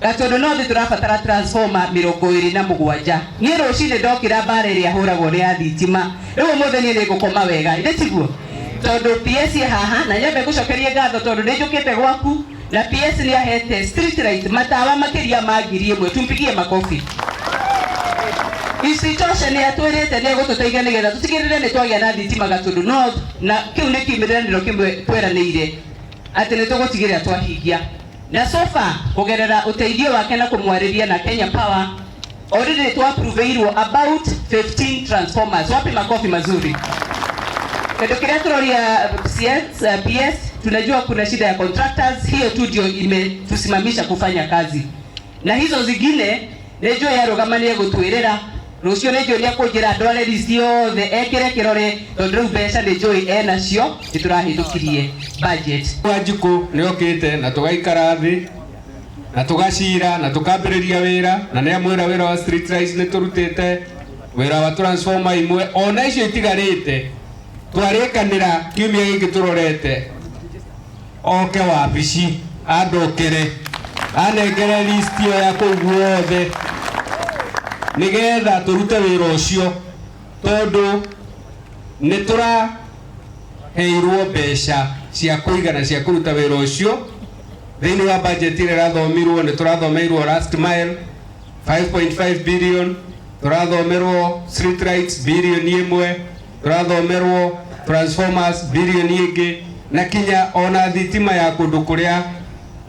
Gatundu North tũrabatara transformer 27. Niĩ rũcinĩ ndokĩra, mbara ĩrĩa hũragwo nĩ ya thitima. Rĩu ũmũthĩ niĩ nĩ ngũkoma wega, ithĩ tiguo? Tondũ PS haha na nyambe ngũcokerie ngatho tondũ nĩ njũkĩte gwaku na PS nĩ ahete street light, matawa makĩria ma 1000. Tumpigie makofi. Isitoshe, nĩ atwĩrĩte nĩ egũtũteithia nĩgetha tũtigĩrĩre nĩ twagĩa na thitima Gatundu North, na kĩu nĩ kĩmĩranĩro kĩmwe tweranĩire atĩ nĩ tũgũtigĩrĩra twahingia. Na so far, kũgerera ũteithio wake na kũmwarĩria na Kenya Power, already nĩ twaapproveirwo about 15 transformers. Wapi makofi mazuri? Kĩndũ kĩrĩa tũroria CS, PS, tunajua kuna shida ya contractors. Hiyo tu ndio imetusimamisha kufanya kazi, na hizo zingine nĩ njũĩ arũgama nĩ egũtwĩrĩra rũciũ. Nĩ njũĩ nĩ ekũnjĩra ndware list yothe ekĩre kĩrore, tondũ rĩu mbeca nĩ njũĩ enacio, nĩ tũrahĩtũkirie budget. Wanjikũ nĩ okĩte na tũgaikara thĩ na tũgacira na tũkambĩrĩria wĩra, na nĩ amwĩra wĩra wa street lights nĩ tũrutĩte wĩra wa transformer imwe, ona icio itigarĩte twarĩkanĩra kiumia gĩkĩ tũrorete oke wabici andokere anengere list ĩyo ya kũu guothe nĩgetha tũrute wĩra ũcio, tondũ nĩ tũraheirwo mbeca cia kũigana cia kũruta wĩra ũcio thĩinĩ wa budget ĩrĩa ĩrathomirwo. Nĩ tũrathomeirwo last mile 5.5 billion, tũrathomerwo street lights bilioni 1, tũrathomerwo transformers bilioni ĩngĩ, na kinya ona thitima ya kũndũ kũrĩa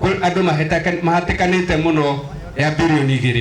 andũ mahatĩkanĩte mũno ya bilioni 2.